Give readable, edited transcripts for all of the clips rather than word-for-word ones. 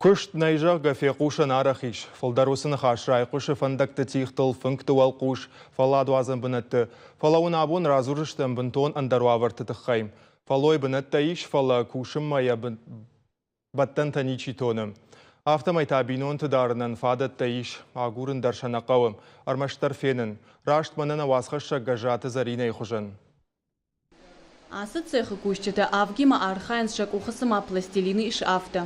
Куыст нӕй, зӕгъгӕ, фехъусӕн арӕх ис. Фылдӕр уыцы ныхас райхъуысы фӕндӕгты тигътыл, фынгты уӕлхъус, фӕлладуадзӕн бынӕтты. Фӕлӕ уын абон радзурдзыстӕм бынтон ӕндӕр уавӕрты тыххӕй. Фӕллой бынӕттӕ ис, фӕлӕ кусынмӕ йӕ бӕттӕнтӕ ничи тоны. Афтӕмӕй та бинонты дарынӕн фадӕттӕ ис, агурын дӕр сӕ нӕ хъӕуы, ӕрмӕстдӕр фенын. Раст мӕнӕ нӕ уацхӕссӕг Гӕззаты Зӕринӕйы хуызӕн. Ацы цехы кусджытӕ авгимӕ архайынц, сӕ къухы цыма пластилин ис, афтӕ.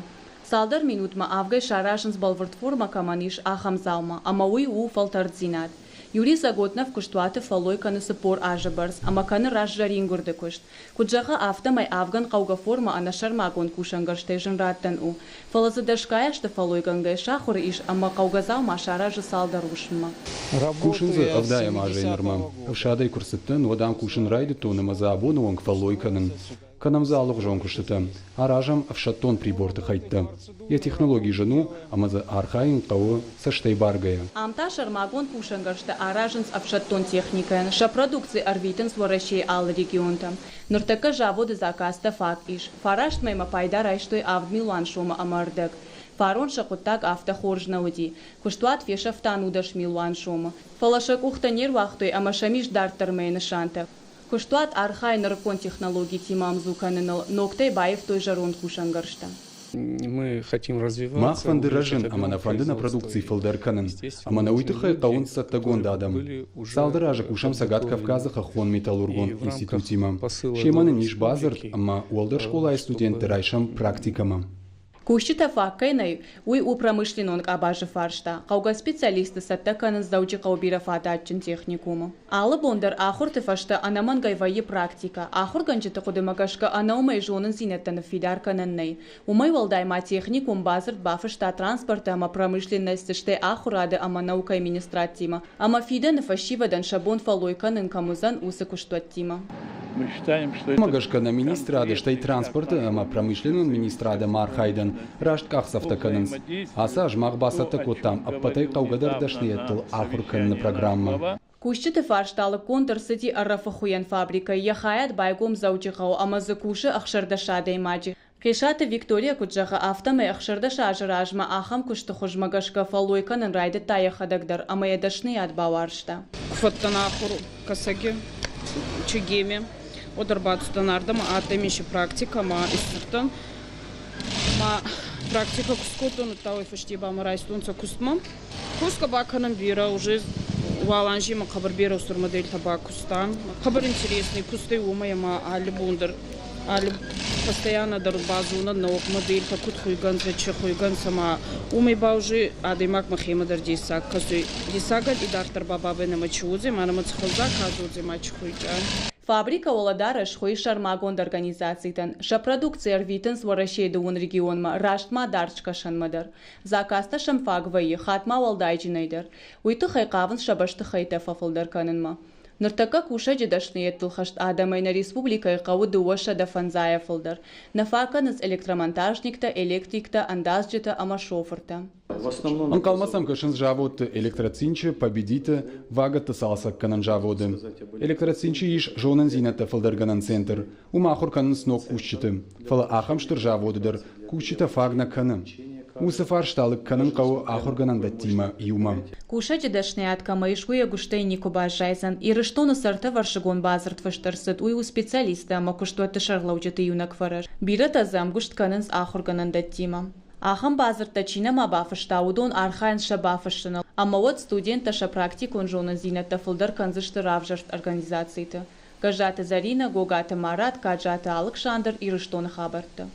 Цалдӕр минутмӕ авгӕй саразынц, бӕлвырд формӕ кӕмӕн ис, ахӕм дзаума, ӕмӕ уый у фӕлтӕрддзинад. Юрий Заготнов куыстуаты фӕллой кӕны 40 азы бӕрц ӕмӕ кӕны рӕззӕрингуырды куыст. Куыд зӕгъы, афтӕмӕй авгӕн хъӕугӕ формӕ ӕнӕсӕрмагонд кусӕнгӕрзтӕй зын раттӕн у. Фӕлӕ дзы дӕсгай азты фӕллойгӕнгӕ сахуыр ис ӕмӕ хъӕугӕ дзаума саразы цалдӕр уысммӕ. Кусын дзы 70-ӕм азӕй нырмӕ. Ӕфсадӕй куы рцыдтӕн, уӕд ам кусын райдыдтон ӕмӕ дзы абоны онг фӕллой кӕнын. Кӕнӕм дзы алыгъуызон куыстытӕ, аразӕм ӕфсӕддон приборты хӕйттӕ. Йӕ технологи зын у, ӕмӕ дзы архайын хъӕуы цӕстӕй баргӕйӕ. Ам та сӕрмагонд кусӕнгӕрзтӕ аразынц ӕфсӕддон техникӕйӕн, сӕ продукци ӕрвитынц Уӕрӕсейы алы регионтӕм. Ныртӕккӕ заводы заказтӕ фаг ис. Фараст мӕймӕ пайда райстой 7 милуан сомы ӕмӕ ӕрдӕг. Фарон сӕ хъуыддаг афтӕ хорз нӕ уыди. Куыстуат фесӕфта 19 милуан сомы. Фӕлӕ сӕ къухтӕ не руагътой ӕмӕ сӕм ис дарддӕрмӕйы нысантӕ. Куыстуат архайы нырыккон технологитимӕ ӕмдзу кӕныныл, ногтӕй баивтой зӕронд кусӕнгӕрзтӕ. Мах фӕнды рӕзын ӕмӕ нӕ фӕнды нӕ продукци фылдӕр кӕнын. Ӕмӕ нӕ уый тыххӕй хъӕуынц цӕттӕгонд адӕм. Цалдӕр азы кусӕм Цӕгат Кавказы хӕххон металлургон институтимӕ. Семӕ нын ис бадзырд ӕмӕ уӕлдӕр скъолайы студентты райсӕм практикӕмӕ. Кусджытӕ фаг кӕй нӕй, уый у промышленнон къабазы фарста. Хъӕугӕ специалистты цӕттӕ кӕнынц Дзӕуджыхъӕуы бирӕфадатджын техникумы. Алы бон дӕр ахуырты фӕстӕ ӕнӕмӕнгӕй вӕййы практикӕ. Ахуыргӕнджыты хъуыдымӕ гӕсгӕ ӕнӕуымӕй зонындзинӕдтӕ ныффидар кӕнӕн нӕй. Уымӕй уӕлдай ма техникум бадзырд бафыста транспорты ӕмӕ промышленносты, стӕй ахуырады ӕмӕ наукӕйы министрадтимӕ ӕмӕ фидӕны фӕсивӕдӕн сӕ бон фӕллой кӕнын кӕм уыдзӕн, уыцы куыстуӕттимӕ. Уымӕ гӕсгӕ нӕ министрады, стӕй транспорты ӕмӕ промышленнон министрады ӕмархайдӕн раст къахдзӕфтӕ кӕнынц. Ацы аз мах бацӕттӕ кодтам ӕппӕтӕй хъӕугӕдӕр дӕсныйӕдтыл ахуыр кӕныны программӕ. Кусджыты фарста лыггонд ӕрцыди Ӕрӕфы хуыйӕн фабрикӕйы. Йӕ хайад байгом Дзӕуджыхъӕуы ӕмӕ дзы кусы 16 адӕймаджы. Хъесаты Виктория куыд зӕгъы, афтӕмӕй 16 азы размӕ ахӕм куысты хуызмӕ гӕсгӕ фӕллой кӕнын райдыдта йӕхӕдӕг дӕр ӕмӕ йӕ дӕсныйад бауарзта. Ку фӕдтӕн ахур Кӕсӕги ЧГЕМи, уӕд ӕрбацудтӕн ардӕмӕ, адтӕй мин си практикӕ ма исдзурдтан. Ма практикӕ ку скодтон, удта уой фӕсте ба мӕ райстонцӕ кустмӕ. Кусгӕ ба кӕнӕн берӕ, уже уал анзи ма хъӕбӕр берӕ устур модельтӕ бакустан. Хъӕбӕр интересный кустӕй уомӕй ӕма алли бон дӕр, алли постоянно дӕр базонӕн нӕуӕг модельтӕ, куд хуйгӕнцӕ, чи хуйгӕнцӕ ма уомӕй ба уже адӕймаг мӕхемӕ дӕр дессаг кӕсуй. Дессагӕн идарддӕр ба бабӕй нӕмӕ чи уодзӕй, ма нӕмӕ ци заказ уодзӕй, ма чи хуйчъа. Фабрикӕ уӕлӕдарӕс хуыйы сӕрмагонд организацитӕн. Сӕ продукци ӕрвитынц Уӕрӕсейы дыууын регионмӕ, раст ма Дард Скӕсӕнмӕ дӕр. Заказтӕ сӕм фаг вӕййы, хатт ма уӕлдайджынӕй дӕр. Уый тыххӕй хъавынц сӕ бӕстыхӕйттӕ фӕфылдӕр кӕнынмӕ. Ныртӕккӕ кусӕджы дӕсныйӕдтыл хӕст адӕмӕй нӕ республикӕйы хъӕуы 250-йӕ фылдӕр. Нӕ фаг кӕнынц электромонтажниктӕ, электриктӕ, ӕндадзджытӕ ӕмӕ шофыртӕ. Ӕнхъӕлмӕ сӕм кӕсынц заводты Электроцинчы, Победиты, вагӕтты цалцӕггӕнӕн заводы. Электроцинчы ис зонындзинӕдтӕ фылдӕргӕнӕн центр. Уым ахуыр кӕнынц ног кусджыты. Фӕлӕ ахӕм стыр заводы дӕр кусджытӕ фаг нӕ кӕны. Уыцы фарста лыг кӕнын хъӕуы ахуыргӕнӕндӕттимӕ иумӕ. Кусӕджы дӕсныйад кӕмӕ ис, уый ӕгуыстӕй никуы баззайдзӕн. Ирыстоны цы ӕртӕвӕрсыгон бадзырд фыст ӕрцыд, уый у специалисттӕ ӕмӕ куыстуӕтты сӕргълӕуджыты иунӕг фӕрӕз. Бирӕтӕ дзы ӕмгуыст кӕнынц ахуыргӕнӕндӕттимӕ. Ахӕм бадзырдтӕ чи нӕма бафыста, уыдон архайынц сӕ бафыссыныл, ӕмӕ уӕд студенттӕ сӕ практикон зонындзинӕдтӕ фылдӕр кӕндзысты равзӕрст организациты. Гӕззаты Зӕринӕ, Гогаты Марат, Каджаты Алыксандр, Ирыстоны хабӕрттӕ.